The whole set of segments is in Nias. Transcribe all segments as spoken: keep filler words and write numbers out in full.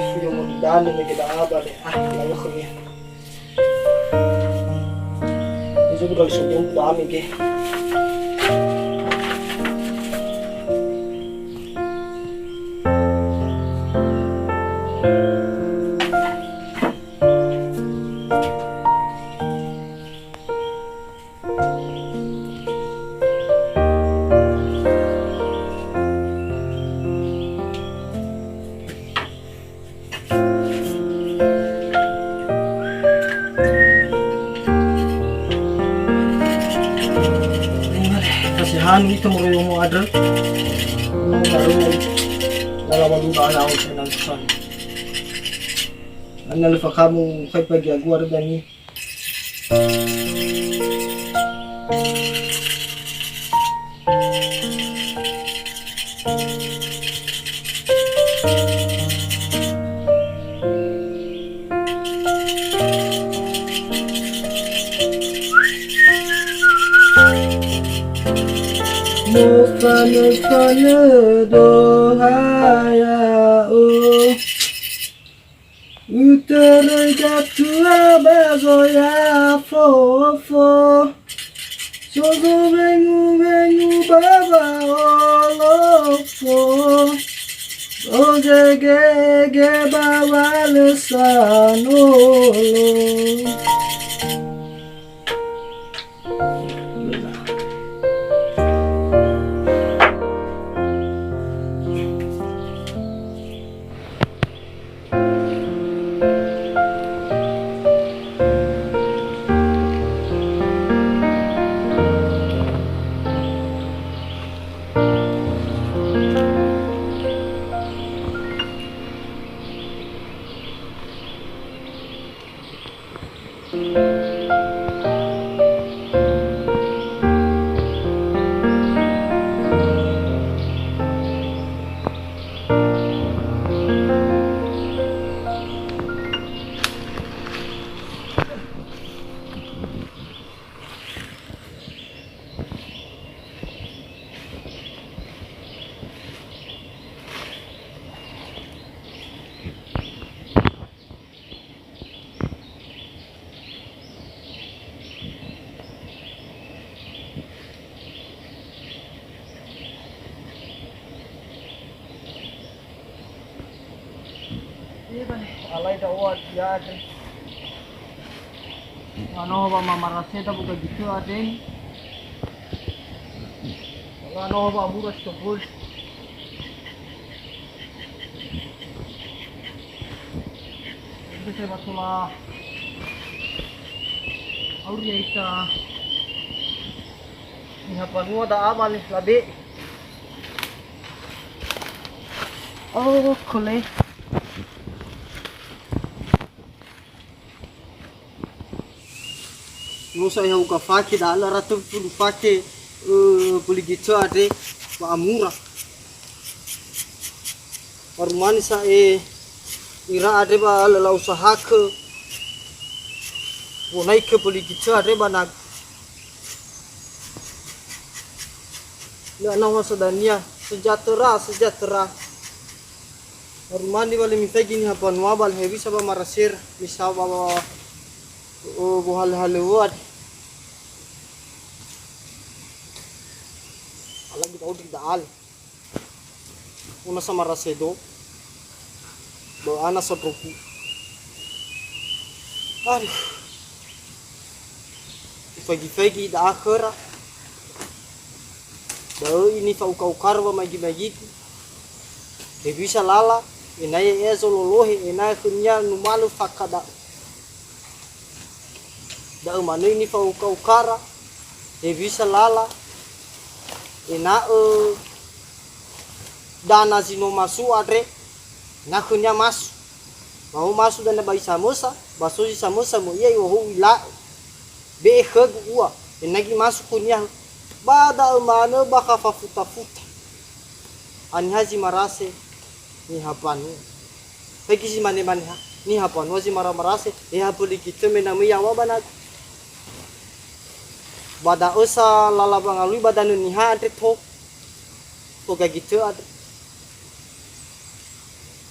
Suyo mo danö mege da'a ba le, ah, lawa khönia. Izo gudali sombong ba mege. Kasi hanu ita moroyomo andrö. Mo baru lalawa luna ala au senan pesan. Ana lefa kamu kai pagi agu ada dani. Mofanö-fanö doha ya'o. Utöröi gatua ba zoya fofo. Sozo wengu-wengu ba wa'olofo. Ozege-gege ba walö sanolo. Alai da'oa ia andre. Nganoho ba mamaraseda buka gitu andre. Nganoho ba mura si tobul. Bisa saya batula. Auri ya ita. Niha banua da'a mane labe'e. Oh, kole. No sa ihauka fake da'a lö ratu pulu fake, eh, pöligitö andre wa'amura. Warumani sa'e ira andre ba lö la'usahakö wonaikö pöligitö andre ba nagu. Lö nawa sadania, sejahtera, sejahtera. Warumani ba lö mifaigi niha banua ba lö hewisa ba marasera, misa ba, ba, o, bohale-halöŵö andre. Alagi daudi da'al. Una samarasedo. Ba ana sandroku. Aduh. Ifaigi-faigi da'a khöra. Da'ö ini fa'uka-ukara wamaigi-maigigu. Hewisa lala, ena'ö e'a zololohe, ena'ö khönia numalö fakha da'ö. Da'ö manö ini fa'uka-ukara, hewisa lala, ena'ö dana zi no masu andre, na khönia masu. Ba ho masu dania ba isamösa, ba so zi samösa möi ia ihohou ila'ö. Be'e khögu ua, enagi masu khönia. Ba da'ö manö bakha fafuta-futa. Haniha zi marase niha banua. Faigi zi mane-mane ha, niha banua zi mara-marase, eha pöligitö me na möi yaŵa ba nagu. Ba da'ö sa lala wangalui ba danö niha andre to, to gagitö andre.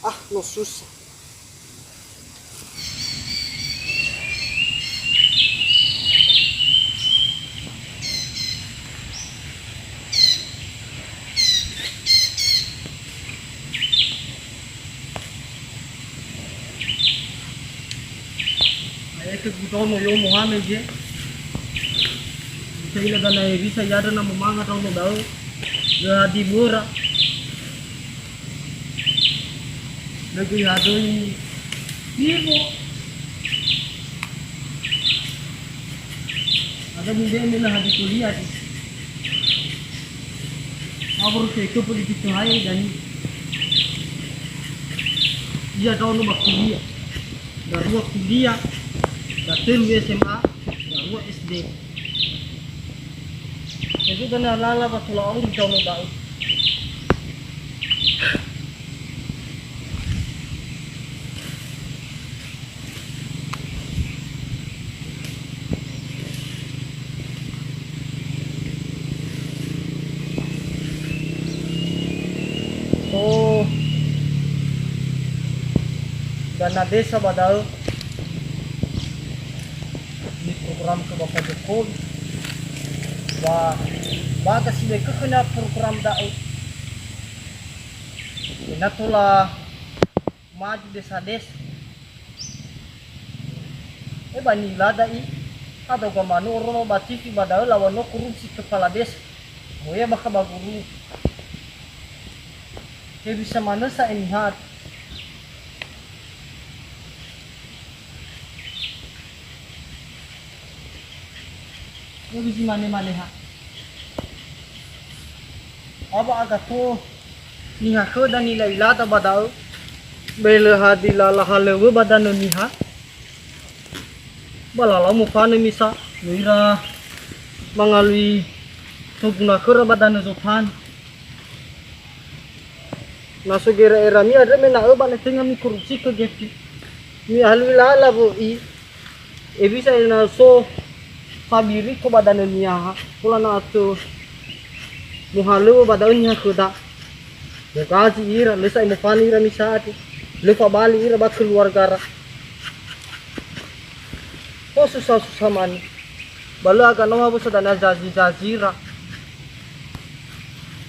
Ah, no susa. Ndraono yo Mohamed je. Bisa ila dana Hewisa yadra na momanga ndraono da'ö. Lö hadi wöra. Lö göi hadöi iwo. Ada mungkin lö hadi kuliah. Awur ke ke poli gitu hai dani. Iya ndraono ba kuliah. Darua kuliah, datelu S M A, darua S D. Jadi dana lala ba tola auri ndraono da'ö. So dana desa ba da'ö, ni program ke Bapak Jokowi. Wa, ba ga si bekekhöna program da'ö. Ina tola maju desa-desa. E ba nila da'i, ada gua manu oroma ba T V ba da'ö lawan no korupsi kepala desa. Moya bakha ba guru. He bisa manö sa enihat. He bisa mane-mane ha. Aba agato niha khöda nila-ilada ba da'ö. Belö hadi lala halöwö ba danö niha. Ba lalau mofanö misa, no ira mangalui toguna khöra ba danö zotan. Na so gera-era mi andre me na'ö ba ne tenga mikorupsi ke gefi. Mihalui lala wö'i. E bisa ena so fabiriko ba danö niha, pola na atö mohalöwö ba da'ö niha khöda. Mogazi ira, lö sa'ae mofanö ira misa andre. Lö fabali ira ba keluargara. Ho susah-susah mane. Ba lö aga noha wösa dania zazi-zazira.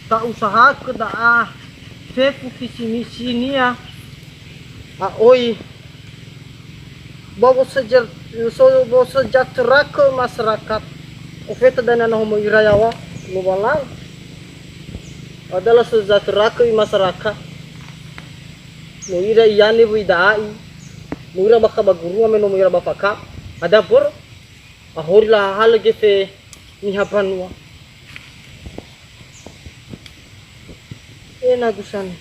Ta'usahakö da'a fefu visi misinia. A oi. Ba wösa ja-, so-, wösa jatöraka masyarakat. Ofeta dania noho mo ira yaŵa, no walau. Adalah sejahtera ke masyarakat. No ira iyane wöi da'a'i. No ira bakha ba gurua me no mo ira ba faka. Ada bor. Ahori lahahalö gefe niha banua. E nagu sane.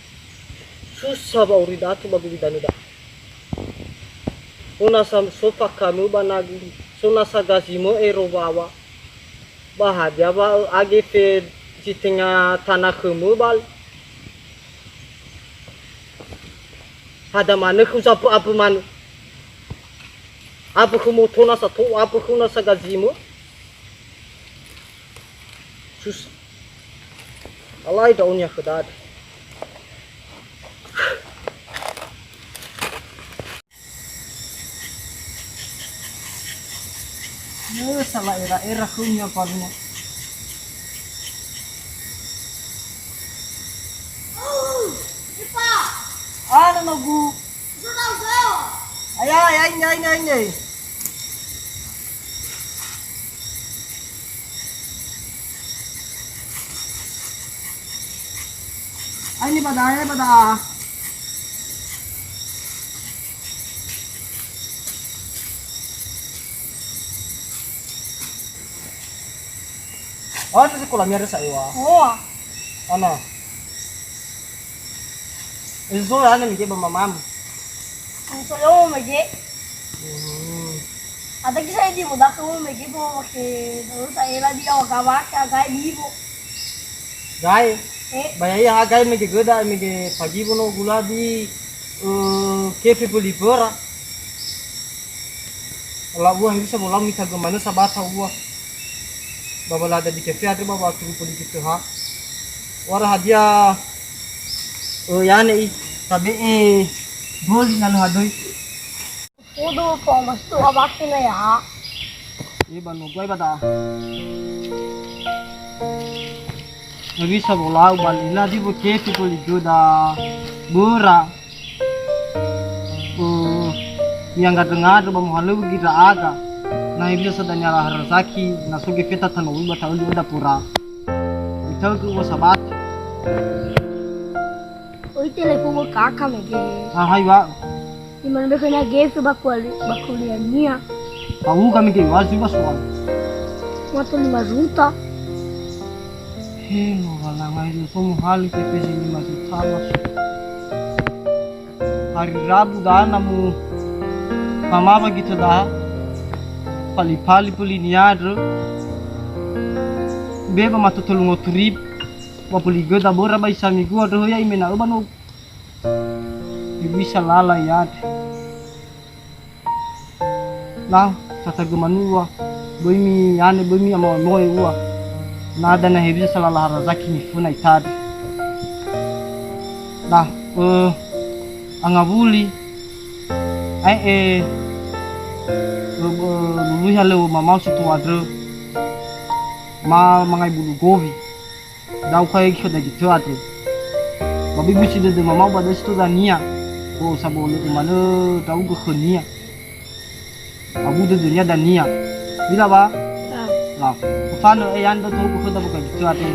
Susah ba uri datu ba guli danu da. Hona sa so fakamö ba nagu. So nasa gazimö ero wawa. Ba hadia wa age fe si tenga tana khömö bal. Hada manö khö zapö apö manö. Apö khö motona sato, apö khö nasa gazimö. Sus. Alai daonia khö dada. Yö, sala era-era khönia palunga. Ana nagu. Aya, aya, ine, ine, ine. Aini pada, aini pada. Oh, itu sekolah miara sa ewa. Oh. Ana. Eso ya, ana mege ba mamamu. Eso yo mege. Hmm. Ada kisah di muda kamu mege bo ke terus saya lagi awak awak kayak ibu. Gae. Eh. Ba ya'ia ha gae mege göda, mege pagi bono gula di, eh, kefe beli bera. La'ua hewisa bolau mitagö manö sabata ua. Ba balada di kefe andre ba waturu politi töha. Wara hadia, eh, yane i tabe'e boli na lö hadöi. Udu, poma stu abaki na ya. Iba no guai bada. Nggak bisa bolau balik lagi begitu kalau juga dah murah. Oh, Mi'angandrö-ngandrö ba mohalöŵö gi ndra'aga. Na hewisa sa dania laha razaki, na so gefeta tanö oi ba ta'öli öda pura. Mitaögö ua Sabata. Oi, telefon kaka mege. Ah, hai, Wa. Imane be khönia gefe ba kuali-, ba kuliahnia. Au kami ke wa zui ba soal. Mato lima juta. He, no, wa langai lu so muhali ke pesi lima juta, Wa. Hari Rabu dana mu mamawa gitu dah. Pali-pali puli niadrö. Be ba mato tolu ngotu ribu. Wa puli göda bora ba isa migua doho ya imena öba no. Bisa lala ya. Nah, tata gemanua. Böi mi ane, böi mi amamoe ua. Na dania hewisa sa lala ha razaki miföna itadi. Nah, eh, angawuli. Ae, eh, eh, eh, lului halöŵö mamao si tua andrö. Ma mangai bulu gowi. Da'u khae khöda gitö andrö. Ba bibu si dödö mamao ba dösi to dania. Bo sa bo lö manö ndra'ugö khönia. Abu dödönia dania. Bila ba? Ah. Lah. Fanö e yan do to khöda bo gitö andrö.